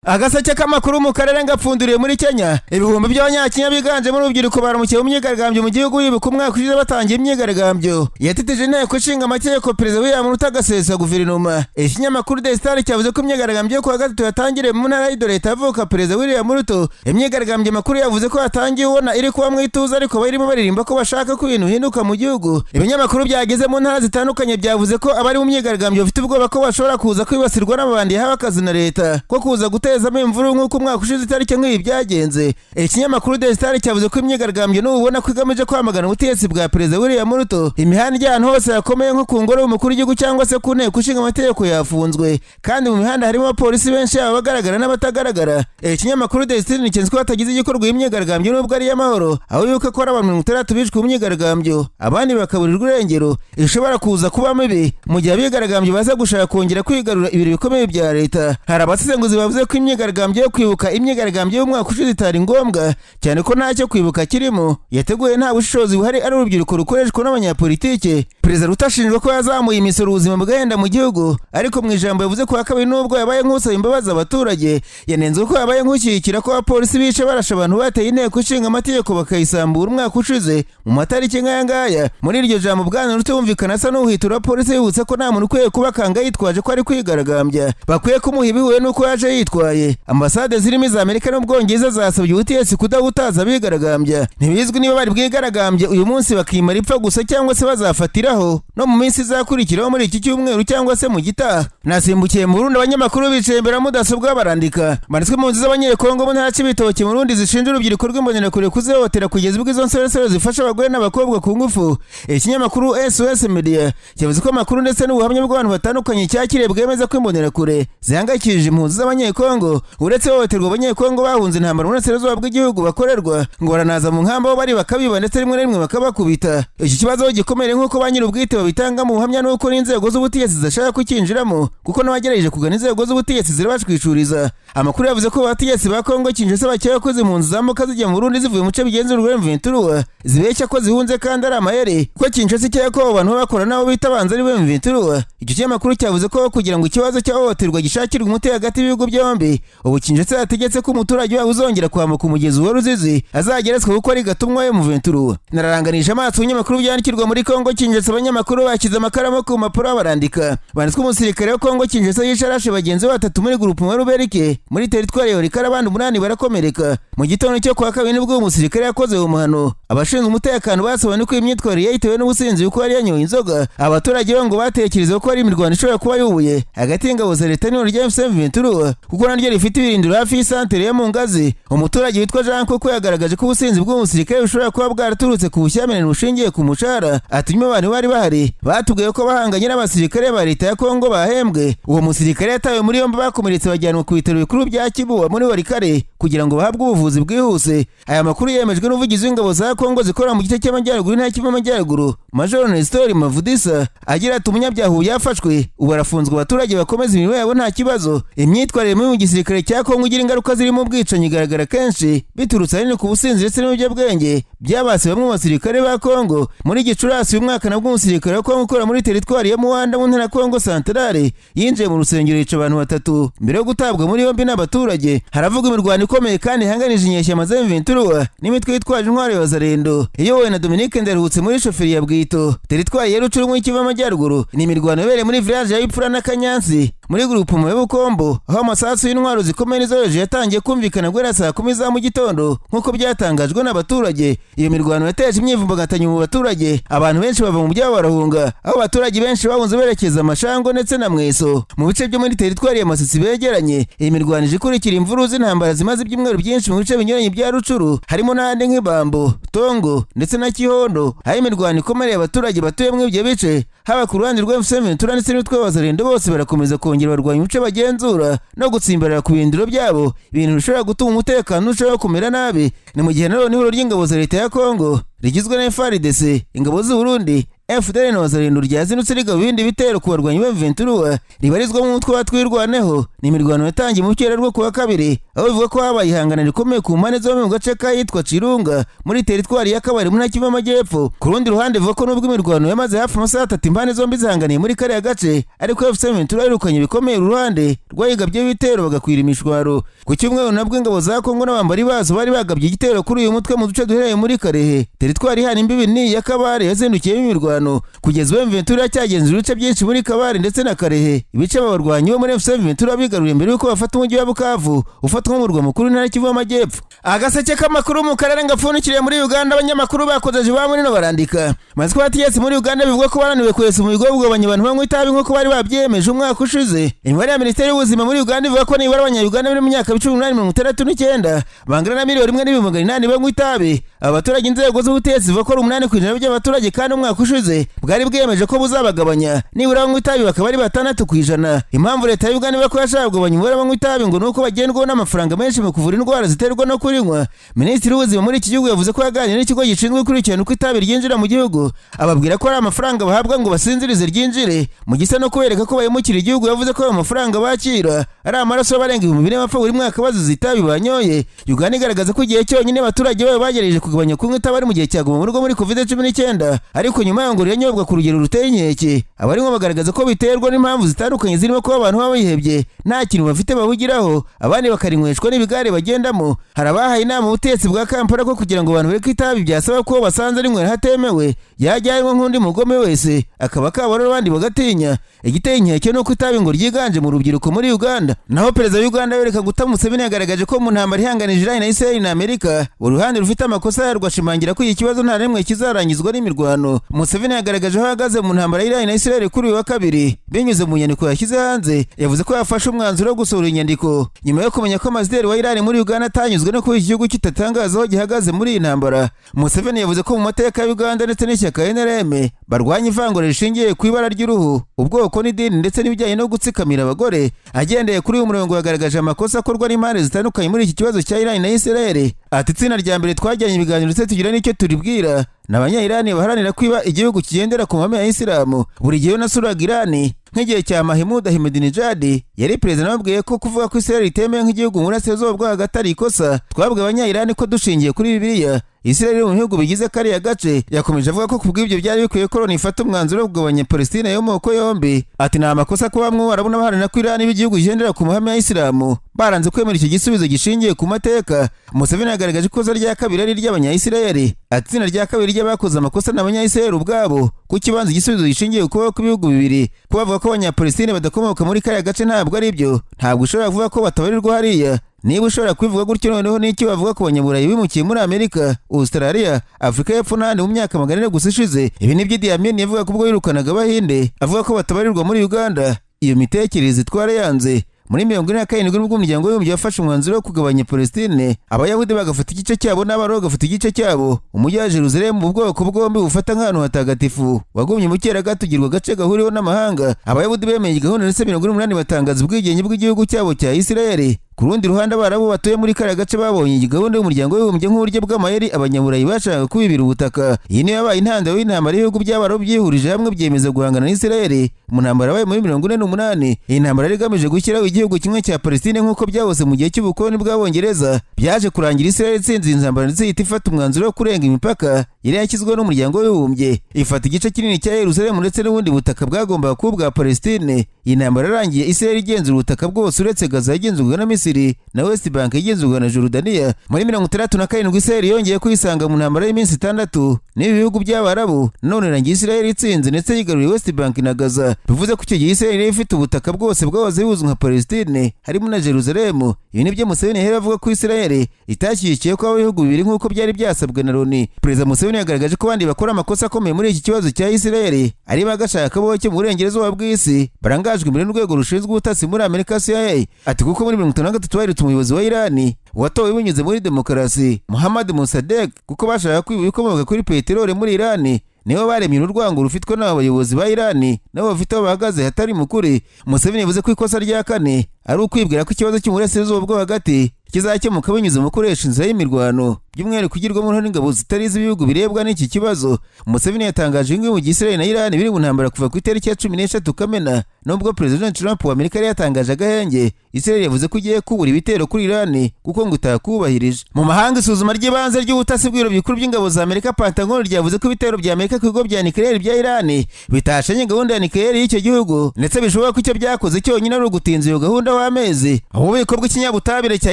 Agaseke k'amakuru mu karere ngapfunduriye muri Kenya. Ibihumbi by'Abanyakenya biganjemo urubyiruko baramukiye mu myigaragambyo mu gihugu, bibuka umwaka ushize batangiye imyigaragambyo yatitije Inteko Ishinga Amategeko, Perezida William Ruto agasesa guverinoma. Ikinyamakuru The Star cyavuze ko imyigaragambyo yo kuwa gatatu yatangiriye mu ntara y'Eldoret avuka Perezida William Ruto. Imyigaragambyo, amakuru yavuze ko yatangiye ubona iri kuba mu ituze, ariko barimo baririmba ko bashaka ko ibintu bihinduka mu gihugu. Ibinyamakuru byageze mu ntara zitandukanye byavuze ko abari mu myigaragambyo bafite ubwoba ko bashobora kuza kwibasirwa n'amabandi yahawe akazi na leta ko kuza gutezamo imvururu, nk'uko umwaka ushize itariki nk'ibi byagenze. Ikinyamakuru The Star cyavuze ko imyigaragambyo n'ubu ubona ko igamije kwamagana ubutegetsi bwa Perezida William Ruto. Imihanda ijya ahantu hose hakomeye, nko ku ngoro y'umukuru w'igihugu cyangwa se ku Nteko Ishinga Amategeko, yafunzwe, kandi mu mihanda harimo abapolisi benshi, yaba abagaragara n'abatagaragara. Ikinyamakuru The Star nikenze ko hatagize igikorwa, imyigaragambyo nubwo ari iy'amahoro, aho bibuka ko hari abantu 60 bishwe mu myigaragambyo, abandi bakaburirwa irengero, ishobora kuza kuba mibi mu gihe abigaragambyo baza gushaka kongera kwigarura ibiro bikomeye bya leta. Hari abasesenguzi bavuze ko imyigaragambyo yo kwibuka imyigaragambyo y'umwaka ushize itari ngombwa, cyane ko ntacyo kwibuka kirimo, yateguye nta bushishozi buhari, ari urubyiruko rukoreshwa n'abanyapolitike. Perezida Ruto ashinjwa ko yazamuye imisoro, ubuzima bugahenda mu gihugu. Ariko mu ijambo yavuze ku wa kabiri, nubwo yabaye nk'usaba imbabazi abaturage, yanenze ko yabaye nk'ushyigikira ko abapolisi bishe barashe abantu bateye Inteko Ishinga Amategeko bakayisambura umwaka ushize mu matariki nk'aya ngaya. Muri iryo jambo, Bwana Ruto yumvikana asa n'uhitura polisi, yibutsa ko nta muntu ukwiye kubakanga yitwaje ko ari kwigaragambya, bakwiye kumuha ibihuye n'uko yaje yitwaye. Ambasade zirimo iza Amerika n'Ubwongereza zasabye ubutegetsi kudahutaza abigaragambya. Ntibizwi niba bari bwigaragambye uyu munsi bakimara ipfa gusa, cyangwa se bazafatiraho no mu minsi izakurikiraho muri iki cyumweru cyangwa se mu gitaha. Nasimbukiye mu Burundi. Abanyamakuru bicaye imbere ya mudasobwa barandika. Banditswe mu nzu z'Abanyekongo mu ntara Cibitoke mu Burundi zishinja urubyiruko rw'Imbonerakure kuzihohotera, kugeza ubwo izo nsoresore zifasha abagore n'abakobwa ku ngufu. Ikinyamakuru SOS Media cyavuze ko amakuru ndetse n'ubuhamya bw'abantu batandukanye cyakiriye bwemeza ko Imbonerakure zihangayikishije impunzi z'Abanyekongo. Uretse ihohoterwa Abanyekongo bahunze intambara mu burasirazuba bw'igihugu bakorerwa, ngo baranaza mu nkamba aho bari bakabiba, ndetse rimwe na rimwe bakabakubita. Iki kibazo gikomeye, nk'uko ba nyir'ubwite babitanga mu buhamya, n'uko n'inzego z'ubutegetsi zidashaka kucyinjiramo, kuko n'abagerageje kugana inzego z'ubutegetsi zirabashwishuriza. Amakuru yavuze ko abategetsi ba Kongo Kinshasa bakeka ko izi mpunzi zambuka zijya mu Burundi zivuye mu bice bigenzurwa M23 zibeshya ko zihunze kandi ari amayeri, ko Kinshasa ikeka ko abo bantu bakora nabo bita banza ari M23. Icyo kinyamakuru cyavuze ko kugira ngo ikibazo cy'ahohoterwa gishakirwe umuti hagati y'ibihugu byombi, ubu Kinshasa yategetse ko umuturage wabo uzongera kwambuka umugezi wa Ruzizi azageretswe kuko ari gatumwa M23. Nararanganije amaso ibinyamakuru byandikirwa muri Kongo Kinshasa. Abanyamakuru bashyize amakaramu ku mpapuro barandika. Banditswe umusirikare wa Kongo Kinshasa yishe arashe bagenzi be batatu muri groupement Ruberike muri teritwari ya Walikale, abandi 8 barakomereka. Mu gitondo cyo kuwa kabiri nibwo uwo musirikare yakoze uwo muhano. Abashinzwe umutekano basobanuye ko imyitwarire yayitewe n'ubusinzi, kuko yari yanyoye inzoga. Abaturage bo ngo batekereza ko hari imirwano ishobora kuba yubuye hagati y'ingabo za leta n'ihuriro rya M23, kuko naryo rifite ibirindiro hafi y'isantere yo mu Ngazi. Umuturage witwa Jean Koko yagaragaje ko ubusinzi bw'uwo musirikare bushobora kuba bwaraturutse ku bushyamirane bushingiye ku mushahara. Ati: "Abantu bari bahari batubwiye ko bahanganye n'abasirikare ba leta ya Kongo bahembwe." Uwo musirikare yatawe muri yombi, bakomeretse bajyanwa ku bitaro bikuru bya Kibuwa muri Walikale kugira ngo bahabwe ubuvuzi bwihuse. Aya makuru yemejwe n'umuvugizi w'ingabo za Kongo zikorera mu gice cy'amajyaruguru, intara Kivu Amajyaruguru, Major Nestor Mavudisa, agira ati: "Umunyabyaha ubu yafashwe, ubu arafunzwe, abaturage bakomeza imirimo yabo nta kibazo." Imyitwarire mibi mu gisirikare cya Kongo igira ingaruka zirimo ubwicanyi igaragara kenshi biturutse ahanini ku businzi ndetse n'ibiyobyabwenge byabase bamwe mu basirikare ba Kongo. Muri Gicurasi uyu mwaka nabwo, umusirikare wa Kongo ukora muri teritwari ya Muwanda mu ntara ya Kongo Santarare yinjiye mu rusengero yica abantu batatu mbere yo gutabwa muri yombi n'abaturage. Haravuga imirwano ikomeye kandi ihanganije inyeshyamba za M23 n'imitwe yitwaje intwaro ya Wazalendo iyobowe na Dominique Ndaruhutse muri chefferie ya Bwito, teritwari ya Rutshuru mu Kivu Amajyaruguru. Ni imirwano yabereye muri village ya Ipfura na Kanyansi muri groupement y'Ubukombo, aho amasasu y'intwaro zikomeye n'izoroheje yatangiye kumvikana guhera saa 10 za mu gitondo, nk'uko byatangajwe n'abaturage. Iyo mirwano yateje imyivumbagatanyo mu baturage, abantu benshi bava mu byabo barahunga, aho abaturage benshi bahunze berekeza Amashango ndetse na Mweso mu bice byo muri teritwari ya Masisi begeranye. Iyi mirwano ije ikurikira imvururu z'intambara zimaze ibyumweru byinshi mu bice binyuranye bya Rutshuru, harimo n'ahandi nk'Ibambo, Tongo ndetse na Kihondo, aho imirwano ikomereye abaturage batuye muri ibyo bice, haba ku ruhande rwa M23 ndetse n'umutwe w'Abazalendo. Bose barakomeza kongera barwanya ibice bagenzura no gutsimbarara ku birindiro byabo, ibintu bishobora gutuma umutekano urushaho kumera nabi. Ni mu gihe nanone ihuriro ry'ingabo za leta ya Kongo rigizwe na FARDC, ingabo z'u Burundi, FDLR na Wazalendo ryazindutse rigaba ibindi bitero ku barwanyi ba M23 ribarizwamo umutwe wa Twirwaneho. Ni imirwano yatangiye mu rukera rwo kuwa kabiri, aho bivuga ko habaye ihangana rikomeye ku mpande zombi mu gace k'ahitwa Cirunga muri teritwari ya Kabare mu Ntara Kivu y'Amajyepfo. Ku rundi ruhande, bivuga ko nubwo imirwano yamaze hafi amasaha 3 impande zombi zihanganiye muri kariya gace, ariko AFC M23 yirukanye bikomeye uruhande rwayigabye ibitero bagakwira imishwaro. Ku cyumweru nabwo ingabo za Kongo n'abambari bazo bari bagabye igitero kuri uyu mutwe mu duce duherereye muri Karehe, teritwari ihana imbibi ni ya Kabare yazindukiyemo imirwano. Kugeza ubu M23 iracyagenzura ibice byinshi muri Kabare ndetse na Karehe, ibice abarwanyi bo muri AFC M23 bigaruriye mbere y'uko bafata umujyi wa Bukavu ufatwa nk'umurwa mukuru w'Intara Kivu y'Amajyepfo. Agaseke k'amakuru mu karere ngapfundikiriye muri Uganda, abanyamakuru bakoze ba muri no barandika maze abategetsi muri Uganda bivuga ko bananiwe kwesa umuhigo wo kugabanya abantu banywa itabi nk'uko bari babyemeje umwaka ushize. Imibare ya Minisiteri y'Ubuzima muri Uganda ivuga ko nibura Abanya-Uganda bari mu myaka 18-69 bangana na 1,800,000 banywa itabi. Aba baturage, inzego z'ubutegetsi zivuga ko ari 8% by'abaturage, kandi umwaka ushize bwari bwiyemeje ko buzabagabanya nibura banywa itabi bakaba ari 6%. Impamvu leta ya Uganda ivuga ko yashaka kugabanya umubare w'abanywa itabi ngo ni uko bagendwaho n'amafaranga menshi mu kuvura indwara ziterwa no kurinywa. Minisitiri w'Ubuzima muri iki gihugu yavuze ko yaganiriye n'ikigo gishinzwe gukurikirana uko itabi ryinjira mu gihugu, ababwira ko ari amafaranga bahabwa ngo basinzirize ryinjire, mu gisa no kubereka ko bahemukira igihugu. Yavuze ko ayo mafaranga bakira ari amaraso y'abarenga 4000 bapfa buri mwaka bazize itabi banyoye. Uganda igaragaza ko igihe cyonyine abaturage bayo bagerageje kugabanya kunywa itabi ari mu gihe cya guma mu rugo muri COVID-19, ariko nyuma yaho ngo riranyobwa ku rugero ruteye inkeke. Abarimo bagaragaza ko biterwa n'impamvu zitandukanye zirimo kuba abantu baba bihebye, nta kintu bafite bahugiraho, abandi bakarinyweshwa n'ibigare bagendamo. Hari abahaye inama ubutegetsi bwa Kampala ko kugira ngo abantu bareke itabi byasaba ko basanze rinywera hatemewe yajyanwa nk'undi mugome wese, akaba kabona abandi bagatinya. Igiteye inkeke ni uko itabi ngo ryiganje mu rubyiruko muri Uganda. Naho perezida wa Uganda Yoweri Kaguta Museveni yagaragaje ko mu ntambara ihanganije Iran na Israel na Amerika uruhande rufite amakosa yarwo, ashimangira ko iki kibazo nta rimwe kizarangizwa n'imirwano. Museveni yagaragaje aho ahagaze mu ntambara y'Iran na Israel kuri uyu wa kabiri binyuze mu nyandiko yashyize hanze. Yavuze ko yafashe umwanzuro wo gusohora inyandiko nyuma yo kumenya ko ambasaderi wa Iran muri Uganda atanyuzwe no kuba iki gihugu kitatangaza aho gihagaze muri iyi ntambara. Museveni yavuze ko mu mateka ya Uganda ndetse n'ishyaka NRM barwanya ivangura rishingiye ku ibara ry'uruhu, ubwoko n'idini ndetse n'ibijyanye no gutsikamira abagore. Agendeye kuri uyu murongo, yagaragaje amakosa akorwa n'impande zitandukanye muri iki kibazo cya Iran na Israel. Ati: "Itsinda rya mbere twajyanye ibiganiro ndetse tugira n'icyo turibwira ni Abanya-Irani baharanira kwiba igihugu kigendera ku mahame ya Isilamu. Buri gihe nasuraga Irani nk'igihe cya Mahmoud Ahmadinejad yari perezida, nababwiye ko kuvuga ko Israel itemewe nk'igihugu mu burasirazuba bwo hagati ari ikosa. Twabwiye Abanya-Irani ko dushingiye kuri Bibiliya Israel iri mu bihugu bigize kariya gace." Yakomeje avuga ko kubw'ibyo byari bikwiye ko Loni ifata umwanzuro wo kugabanya Palestine yo moko yombi. Ati: "Ni amakosa kuba bamwe barabona baharanira ko Irani iba igihugu kigendera ku mahame ya Isilamu baranze kwemera icyo gisubizo gishingiye ku mateka." Museveni yagaragaje ikosa rya kabiri ari iry'Abanya-Israel. Ati: "Itsinda rya kabiri ry'abakoze amakosa ni Abanya-Israel ubwabo kuko ibanza igisubizo gishingiye ku kubaho kw'ibihugu bibiri. Kuba bavuga ko Abanyapalestine badakomoka muri kariya gace ntabwo ari byo. Ntabwo ushobora kuvuga ko batabarirwa hariya. Niba ushobora kubivuga gutyo, noneho n'icyo bavuga ku Banyaburayi bimukiye muri Amerika, Australia, Afurika y'Epfo n'ahandi mu myaka 400 gusa ishize?" Ibi nibyo Idi Amin yavuga ko ubwo yirukanaga Abahinde avuga ko batabarirwa muri Uganda. Iyo mitekerereze twarayanze. Muri 47 nibwo Umuryango w'Abibumbye wafashe umwanzuro wo kugabanya Palestine, Abayahudi bagafata igice cyabo n'Abarabu bagafata igice cyabo. Umujyi wa Jerusalem mu bwoko bwombi bufata nk'ahantu hatagatifu wagumye mu kera tugirwa agace gahuriweho n'amahanga. Abayahudi bemeye gahunda ndetse 48 batangaza ubwigenge bw'igihugu cyabo cya Israel. Ku rundi ruhande, Abarabu batuye muri kariya gace babonye iyi gahunda y'Umuryango w'Abibumbye nk'uburyo bw'amayeri Abanyaburayi bashakaga kubibira ubutaka. Iyi niyo yabaye intandaro y'intambara y'ibihugu by'Abarabu byihurije hamwe byemeza guhangana na Israel mu ntambara yabaye muri 48. Iyi ntambara yari igamije gushyiraho igihugu kimwe cya Palestine nk'uko byahose mu gihe cy'ubukoloni bw'Abongereza. Byaje kurangira Israel itsinze iyi ntambara ndetse ihita ifata umwanzuro wo kurenga imipaka yari yashyizweho n'Umuryango w'Abibumbye, ifata igice kinini cya Yerusalemu ndetse n'ubundi butaka bwagombaga kuba ubwa Palestine. Iyi ntambara yarangiye Israel igenzura ubutaka bwose uretse Gaza yagenzurwaga na Misiri na West Bank igenzurwa na Jordania. Muri 67 Israel yongeye kwisanga mu ntambara y'iminsi 6 n'ibi bihugu by'Abarabu, none irangiye Israel itsinze ndetse yigaruriye West Bank na Gaza. Bivuze ko icyo gihe Israel yari ifite ubutaka bwose bwahoze buzwi nka Palestine, harimo na Jerusalem. Ibi nibyo Museveni yahera avuga ko Israel itashyigikiye ko ibihugu bibiri nk'uko byari byasabwe na Loni. Perezida Museveni yagaragaje ko abandi bakora amakosa akomeye muri iki kibazo cya Israel ari bagashaka boke mu burengerazuba bw'isi barangajwe imbere n'urwego rushinzwe ubutasi muri Amerika, CIA. Ati: "Kuko muri 53 bahirutse umuyobozi wa Irani watowe binyuze muri demokarasi, Muhammad Mossadegh, kuko bashaka kwiba ibikomoka kuri peteroli muri Irani. Nibo baremye urwango rufitwe n'aba bayobozi ba Irani, nabo bafite aho bahagaze hatari mu kuri." Museveni yavuze ko ikosa rya kane ari ukwibwira ko ikibazo cy'uburasirazuba bwo hagati Kizakemuka binyuze mu gukoresha inzira y'imirwano, by'umwihariko kugirwamo uruhare n'ingabo zitari iz'ibihugu birebwa n'iki kibazo. Museveni yatangaje ibi mu gihe Israel na Iran biri mu ntambara kuva ku itariki ya 13 Kamena. Nubwo Perezida Donald Trump wa Amerika yari yatangaje agahenge, Israel yavuze ko igiye kubura ibitero kuri Iran kuko ngo itakubahirije. Mu mahanga, isuzuma ry'ibanze ry'ubutasi bw'ibiro bikuru by'ingabo za Amerika, Pentagon, ryavuze ko ibitero bya Amerika ku bigo bya nucléaire bya Iran bitashenye gahunda ya nucléaire y'icyo gihugu, ndetse bishoboka ko icyo byakoze cyonyine ari ugutinza iyo gahunda w'amezi. Ububiko bw'ikinyabutabire cya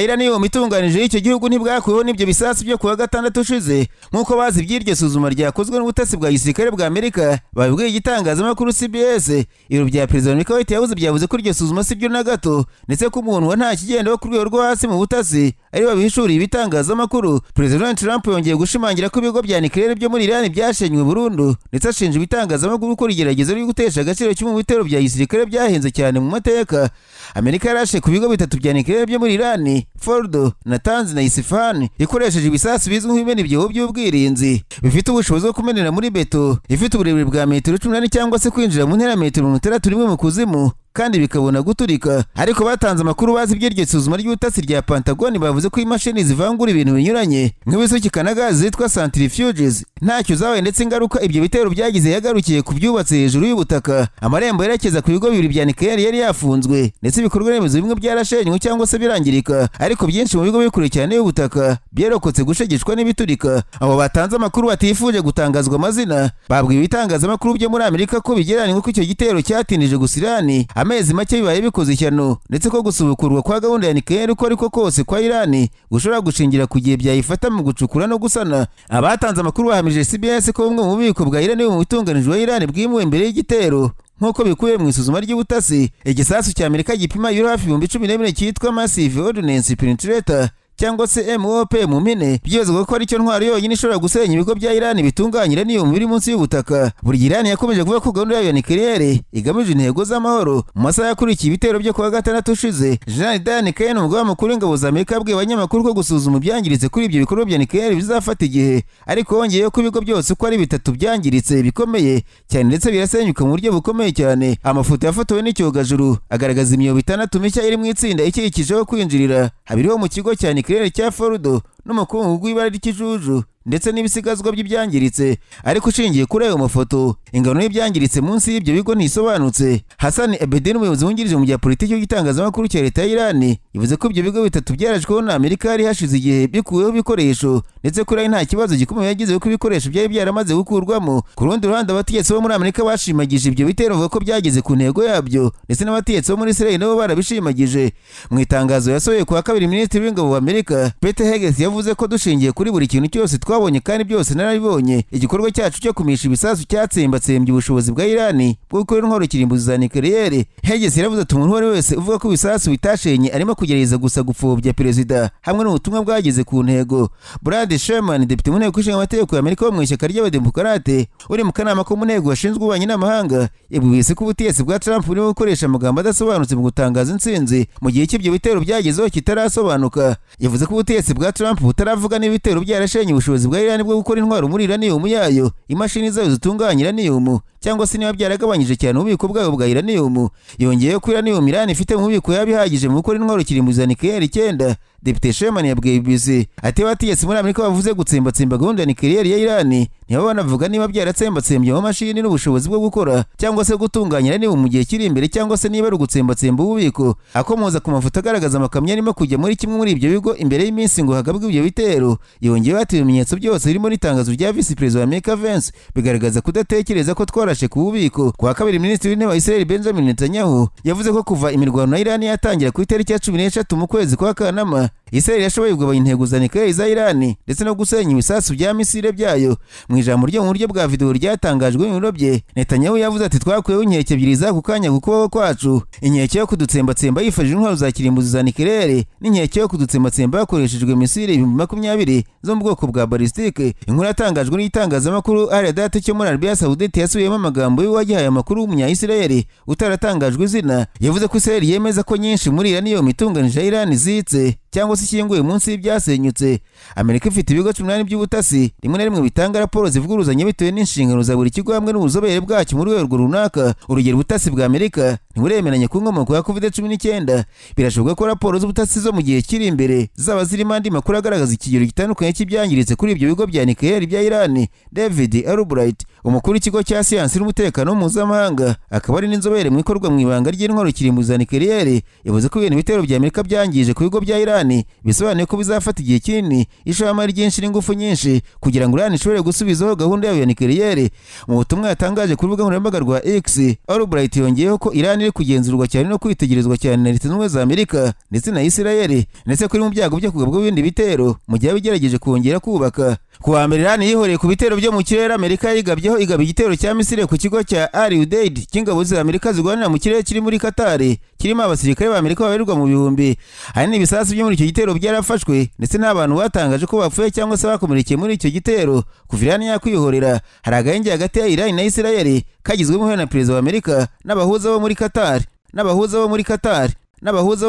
uranium itunganije y'icyo gihugu ntibwakuweho n'ibyo bisasu byo kuwa gatandatu ushize, nk'uko bazi iby'iryo suzuma ryakozwe n'ubutasi bwa gisirikare bwa Amerika babibwiye igitangazamakuru CBS. Ibiro bya Perezida wa Amerika, White House, byavuze ko iryo suzuma si byo na gato, ndetse ko umuntu wa nta kigenda wo ku rwego rwo hasi mu butasi ari babihishuriye ibitangazamakuru. Perezida Donald Trump yongeye gushimangira ko ibigo bya nucléaire byo muri Iran byashenywe burundu, ndetse ashinja ibitangazamakuru gukora igerageza ryo gutesha agaciro kimwe mu bitero bya gisirikare byahenze cyane mu mateka. Amerika yarashe ku bigo bitatu bya nucléaire byo muri Iran, Fordo, Natanz na Isfahan, ikoresheje ibisasu bizwi nk'ibimena ibyobo by'ubwirinzi bifite ubushobozi bwo kumenera muri beto ifite uburebure bwa metero 18 cyangwa se kwinjira mu ntera ya metero 61 mu kuzimu kandi bikabona guturika. Ariko batanze amakuru bazi iby'iryo suzuma ry'ubutasi rya Pentagon bavuze ko imashini zivangura ibintu binyuranye nk'ibisukika na gazi zitwa centrifuges ntacyo zabaye, ndetse ingaruka ibyo bitero byagize yagarukiye ku byubatse hejuru y'ubutaka. Amarembo yerekeza ku bigo bibiri bya nucléaire yari yafunzwe, ndetse ibikorwa remezo bimwe byarashenywe cyangwa se birangirika, ariko byinshi mu bigo biri kure cyane y'ubutaka byarokotse gushegeshwa n'ibiturika. Abo batanze amakuru batifuje gutangazwa amazina babwiye ibitangazamakuru byo muri Amerika ko bigereranywa ko icyo gitero cyatindije gusa Irani amezi make bibaye bikoze ishyano, ndetse ko gusubukurwa kwa gahunda ya nucléaire uko ariko kose kwa Irani gushobora gushingira ku gihe byayifata mu gucukura no gusana. Abatanze amakuru bahamije CBS ko bumwe mu bubiko bwa uranium butunganijwe wa Irani bwimuwe mbere y'igitero, nk'uko bikubiye mu isuzuma ry'ubutasi. Igisasu cya Amerika gipima ibiro hafi 14,000 cyitwa Massive Ordnance Penetrator cyangwa se MOP mu mpine, byibazwa ko aricyo ntwaro yonyine ishobora gusenya ibigo bya Iran bitunganya uranium biri munsi y'ubutaka. Buri gihe Iran yakomeje kuvuga ko gahunda yayo ya nucléaire igamije intego z'amahoro. Mu masaha yakurikiye ibitero byo kuwa gatandatu ushize, General Dan Caine, umugaba mukuru w'ingabo za Amerika, yabwiye abanyamakuru ko gusuzuma ibyangiritse kuri ibyo bikorwa bya nucléaire bizafata igihe, ariko wongeyeho ko ibigo byose uko ari bitatu byangiritse bikomeye cyane ndetse birasenyuka mu buryo bukomeye cyane. Amafoto yafotowe n'icyogajuru agaragaza imyobo itandatu mishya iri mu itsinda ikikijeho kwinjirira, habiri ho mu kigo cya nucléaire cya Fordo n'umukungugu w'ibara ry'ikijuju ndetse n'ibisigazwa by'ibyangiritse. Ariko ushingiye kuri ayo mafoto, ingano y'ibyangiritse munsi y'ibyo bigo ntisobanutse. Hassan Abedin, umuyobozi wungirije mu bya politiki w'igitangazamakuru cya leta ya Iran, yavuze ko ibyo bigo bitatu byarashweho na Amerika hari hashize igihe bikuweho ibikoresho, ndetse ko Iran nta kibazo gikomeye yagize kuko ibikoresho byari byaramaze gukurwamo. Ku rundi ruhande, abategetsi bo muri Amerika bashimagije ibyo bitero, bavuga ko byageze ku ntego yabyo, ndetse n'abategetsi bo muri Israel nabo barabishimagije. Mu itangazo yasohoye ku wa kabiri, Minisitiri w'ingabo wa Amerika Pete Hegseth yavuze ko dushingiye kuri buri kintu cyose twabonye, kandi byose narabibonye, igikorwa cyacu cyo kumisha ibisasu cyatsembatsembye ubushobozi bwa Irani bwo gukora intwaro kirimbuzi za nucléaire. Hegseth yaravuze ati: "Umuntu uwo ari we wese uvuga ko ibisasu bitashenye arimo kugerageza gusa gupfobya perezida hamwe n'ubutumwa bwageze ku ntego." Brad Sherman, depite mu nteko ishinga amategeko ya Amerika wo mu ishyaka ry'Abademokarate uri mu kanama ko mu nteko gashinzwe ububanyi n'amahanga, yabwiye ko ubutegetsi bwa Trump burimo gukoresha amagambo adasobanutse mu gutangaza intsinzi mu gihe cy'ibyo bitero byagezeho kitarasobanuka. Yavuze ko ubutegetsi bwa Trump butaravuga niba ibitero byarashenye ubushobozi bwa Iran bwo gukora intwaro muri uranium yayo, imashini zayo zitunganya uranium, cyangwa se niba byaragabanyije cyane ububiko bwayo bwa uranium. Yongeyeho ko uranium Iran ifite mu bubiko yaba ihagije mu gukora intwaro kirimbuzi za nucléaire icyenda. Depite Sherman yabwiye BBC ati: "Abategetsi muri Amerika bavuze gutsembatsemba gahunda ya nucléaire ya Iran ntibaba banavuga niba byaratsembatsembye amamashini n'ubushobozi bwo gukora cyangwa se gutunganya uranium mu gihe kiri imbere, cyangwa se niba ari ugutsembatsemba ububiko." Akomoza ku mafoto agaragaza amakamyo arimo kujya muri kimwe muri ibyo bigo imbere y'iminsi ngo hagabwe ibyo bitero, yongeyeho ati: "Ibimenyetso byose birimo n'itangazo rya Visi Perezida wa Amerika Vance bigaragaza kudatekereza ko twarashe ku bubiko." Ku wa kabiri, Minisitiri w'Intebe wa Israel Benjamin Netanyahu yavuze ko kuva imirwano na Iran yatangira ku itariki ya 13 mu kwezi kwa Kanama, Israel yashoboye kugabanya intego za nucléaire za Iran ndetse no gusenya ibisasu bya misile byayo. Mu ijambo ryo mu buryo bwa video ryatangajwe mu biro bye, Netanyahu yavuze ati: "Twakuyeho inkeke ebyiri z'ako kanya ku kuboko kwacu, inkeke yo kudutsembatsemba yifashishije intwaro za kirimbuzi za nucléaire n'inkeke yo kudutsembatsemba hakoreshejwe misile 20,000 zo mu bwoko bwa balistique." Inkuru yatangajwe n'itangazamakuru Al Hadath cyo muri Arabia Saudite yasubiyemo amagambo y'uwagihaye amakuru w'umunya-Israel utaratangajwe izina. Yavuze ko Israel yemeza ko nyinshi muri uranium itunganije ya Iran zitse cyangwa se ishyinguye munsi y'ibyasenyutse. Amerika ifite ibigo 18 by'ubutasi, rimwe na rimwe bitanga raporo zivuguruzanya bitewe n'inshingano za buri kigo hamwe n'ubuzobere bwacyo mu rwego runaka. Urugero, ubutasi bwa Amerika Ntiburemeranya ku nkomoko ya COVID-19. Birashoboka ko raporo z'ubutasi zo mu gihe kiri imbere zaba zirimo andi makuru agaragaza ikigero gitandukanye cy'ibyangiritse kuri ibyo bigo bya nikeyeri bya Irani. David Albright, umukuru w'ikigo cya siyansi n'umutekano mpuzamahanga, akaba ari n'inzobere mu ikorwa mu ibanga ry'intwaro kirimbuzi za nikeyeri, yavuze ko ibintu bitero bya Amerika byangije ku bigo bya Irani bisobanuye ko bizafata igihe kinini, ishoramari ryinshi n'ingufu nyinshi kugira ngo Irani ishobore gusubizaho gahunda yayo ya nikeyeri. Mu butumwa yatangaje ku rubuga nkoranyambaga rwa X, Albright yongeyeho ko Irani iri kugenzurwa cyane no kwitegerezwa cyane na Leta Zunze Ubumwe za Amerika ndetse na Isirayeli, ndetse ko iri mu byago byo kugabwa ibindi bitero mu gihe yaba kongera kubaka. Ku wa mbere, Irani yihoreye ku bitero byo mu kirere Amerika yigabyeho, igaba igitero cya misile ku kigo cya Al Udeid cy'ingabo za Amerika zirwanira mu kirere kiri muri Qatar, kirimo abasirikare ba Amerika babarirwa mu bihumbi. Ahanini ibisasu byo muri icyo gitero byarafashwe, ndetse n'abantu batangaje ko bapfuye cyangwa se bakomerekeye muri icyo gitero. Kuva Irani yakwihorera, hari agahenge hagati ya Irani na Isirayeli kagizwemo uruhare na perezida wa Amerika n'abahuza bo muri Qatar, n'abahuza bo muri Qatar, n'abahuza.